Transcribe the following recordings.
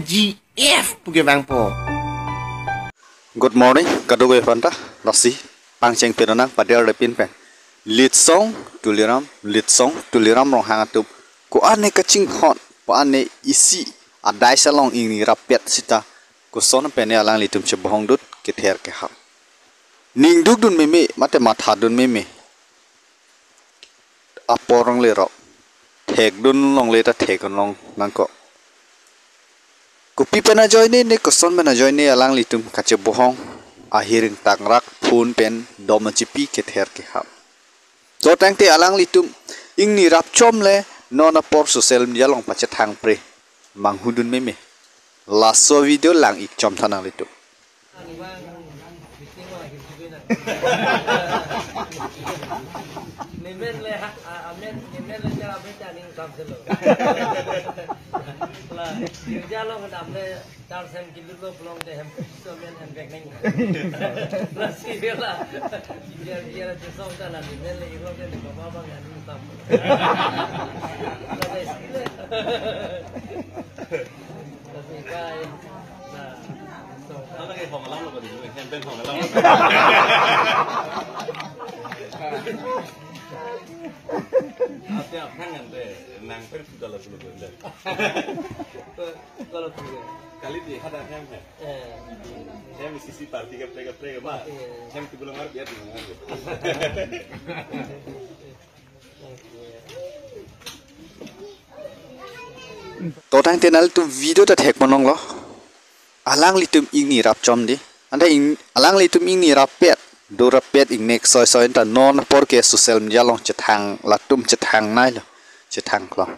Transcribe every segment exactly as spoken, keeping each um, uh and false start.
G F pu kevangpo. Good morning, kadokave aphanta. Lasi pangcheng pidun nang, paderdepin pen. Litsong Tuliram, Litsong Tuliram Ronghang atum ko-an ne kachinghon, ko-an ne isi adai salong ingni rappet sita, koson pen ne alanglitum chebohongdun kether kehap. Ning dukdun meme, mate mathadun meme. Apor along lerok. Thekdun longle ta thekdun long nangkok. Kopi pen ajoine ne, koson pen ajoine alanglitum kachebohong ahiring tangrak phone pen dom achipi kether kehap. To tangte alanglitum ingni rapchom le non apor social media along pachethangpre. Manghudun meme. Laso video lang-ik chom tha nanglitum. Nemen le ha, a, amen, nemen le ja, amen ja ning sam selo. La, ja long dam le, dar sem kilu lo pulang de hem, so men hem bek neng. La, si la, ja, ja, ja, song ta la, nemen le iro de, mama bang ya ning sam. La, de, si le. Lasi kai, na, so. Ano ke hong alam lo ba di, campaign hong alam lo. Ate aphan kan de, nang pen sudah lo dulu kan de. Kalau tu. Kali di hada hem he. Eh. Hem sisi party ke prega prega ba. Iya. Hem tu belum ngarap ya, belum ngarap. To tangte nanglitum video ta thek ponlonglo. Alanglitum ingni rapchom di. Ante ing, alanglitum ingni rappet, do rappet ingnek soi soi ta non apor ke social media along chethang, latum chethang nai lo. Chethang klong.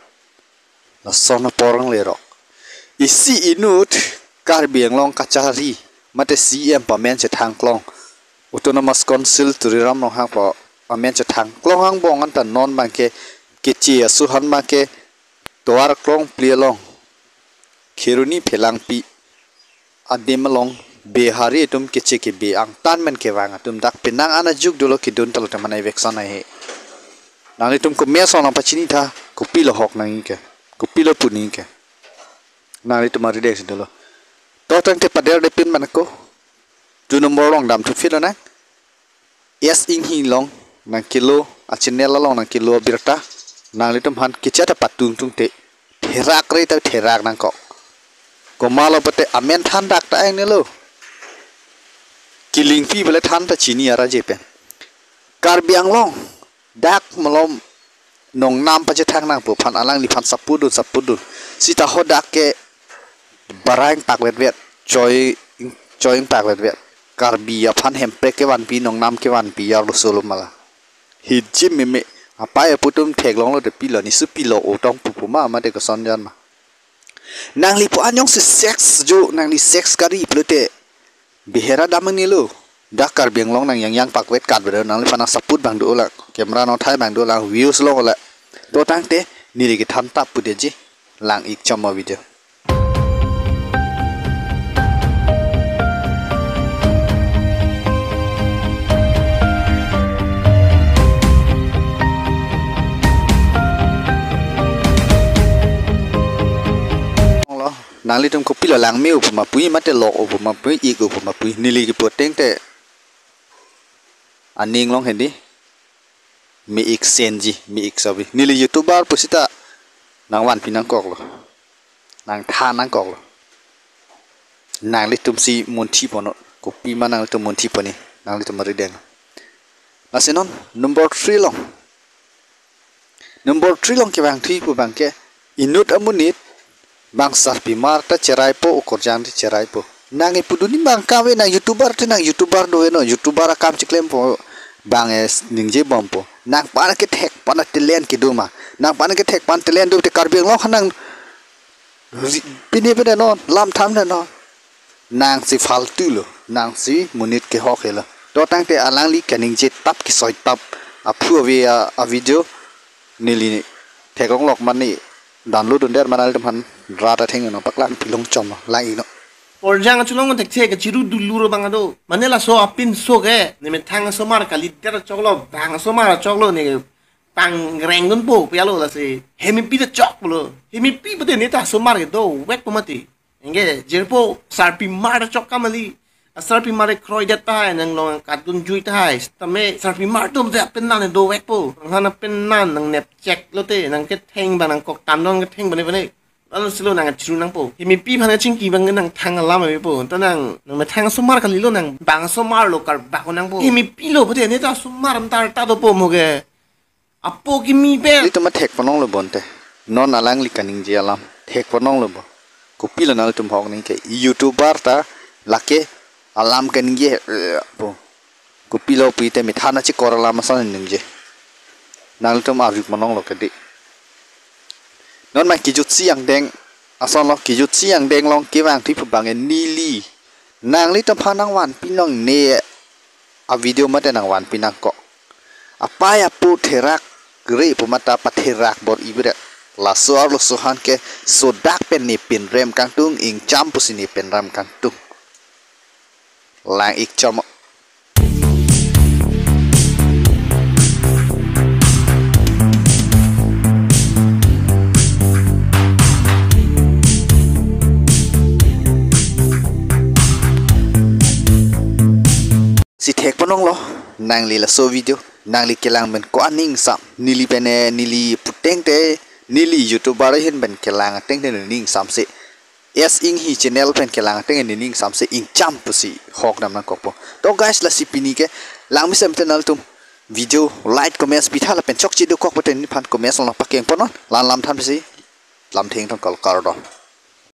Lason apor along lerok. Isi inut Karbi Anglong kachari, mate C M pu amen chethang klong. Autonomous Council Tuliram Ronghang pu amen chethang klong angbong anta non abangke keche asu han abangke tovar klong pli along Kheroni Phelangpi adim along Bihari atum keche kebe angtan men kevang atum dak penang an ajuk dolo, kedun talo teman eviction ahe. Nanglitum komat asong nangpachini tha, kopilo hok nangji ke, kopilo pu nangji ke. Nanglitum arideng si dolo. To tangte paderdepin man ako. Dui nombor along damthu philo nang. S Inghi along nangkelo, a channel along nangkelo abirta, nanglitum aphan kecha ta patung tungte, therak re ta therak nangkok. Komatlo pute amen than dak ta engnelo. Kilingpi bele than ta chini ara je pen. Karbi Anglong dak malom nongnam pachethang nangpo aphan alangliphan support dun, support dun. Sita hadak ke barang pakvetvet, choi, choi pakvetvet. Karbi aphan hemprek kevanpi, nongnam kevanpi, arloso lo mala. Hijim meme, apai apo atum theklonglo te pilo, nisu pilo, otong pupu ma, mate koson jan ma. Nangli pu anyong si sex jo, nangli sex kari pulote. Bihera damang nilo. Dak Karbi Anglong nang yang yang pakvet kat bedo, nangliphan nang support abang dolang. Camera nangthai abang dolang, views lo la. To tangte, neli kethan tap pu deji. Lang-ik chom video. Lo, nanglitum kopilo langme-o pu ma pu, mate lok-o pu ma pu, ik-o pu ma pu, neli kepu ateng te aning long hedi. Me-ik senji, me-ik sobi. Neli YouTuber pusita nangvanpi nangkoklo. Nangthan nangkoklo. Nanglitum si munthi ponnon. Kopima nanglitum munthi pon-i. Nanglitum arideng. Lasi non number three along. Number three along kevangthu pu abangke inut amonit bang sarpimar ta cheraipo, okorjang ta cheraipo. Nang ipuduni abang kave nang YouTuber te nang YouTuber doveno, YouTuber akam chiklempo bang es ningjebompo. Nangphan kethek aphan talent kedo ma. Nangphan kethek aphan talent do te Karbi Anglong aphan nang ri-, pine pine non, lam tham le non. Nang si faltu lo, nang si monit kehok helo. To tangte alangli kaningje tap kesoi tap. Aphu ave a, a video neli theklonglok mane download dundet mane nanglitum aphan rat atheng no paklang pilong chom lang-ik non. Okorjang acholong thekche kachiru dulu ro bang ado. Mane laso apinso ke, ne methang asomar kalidet choklo, bang asomar choklo ne pangreng dunpo, pialo lasi. Hemipi ta choklo. Hemipi pute ne ta asomar ke dovekpo mati. Anke jirpo sarpimar chok kamali. Asarpimar kroi det tahai, nang long kadun jui tahai. Tame sarpimar atum te apenan dovekpo. Nang han apenan nang nepchek lote, nang ketheng abang nang kok tandon ketheng bane bane. Lalu silo nang chiru nangpo. Kemipi aphan kachingki abang nang thang alam avepo. Ta nang, nang methang asomar kalilo, nang bang asomar lo karbak nangpo. Kemipi lo pute ne ta asomar antar ta dopo mo ke. Apo kimi pen. Ilitum thek ponlonglo bonte. Non alangli kaningje alam thek ponlonglo bo. Kopilo nanglitum hok ningke YouTuber ta lake alam kaningje, eh, bo. Kopilo pute methan achikor alam ason ningje. Nanglitum arju ponlonglo kedi. Non ma kijutsi angdeng asonlo, kijutsi angdeng along kevang thu pu abang neli. Nanglitum aphan nangvanpi nangne avideo mate nangvanpi nangkok. Apei apo therak re pu mate patherak bor-i bret. Laso arloso aphan ke sodak pen ne pinrem kangtung, ingcham pusi ne pinrem kangtung. Lang-ik chom. Si thek ponlonglo, nangli laso video, nangli kelang pen ko-an ning sam, neli pen, eh, neli puteng te, neli YouTuber ahin pen kelang ateng te ning samse. Yes, Inghi channel pen kelang ateng te ning samse ingcham pusi hok dam nangkokpo. To guys, lasi pini ke, lang mesen te nanglitum video, like, comments, pitha lapen chokche dokok pute nephan comments along pakeng ponnon, lan lam than pusi, lam theng thong kal kardom.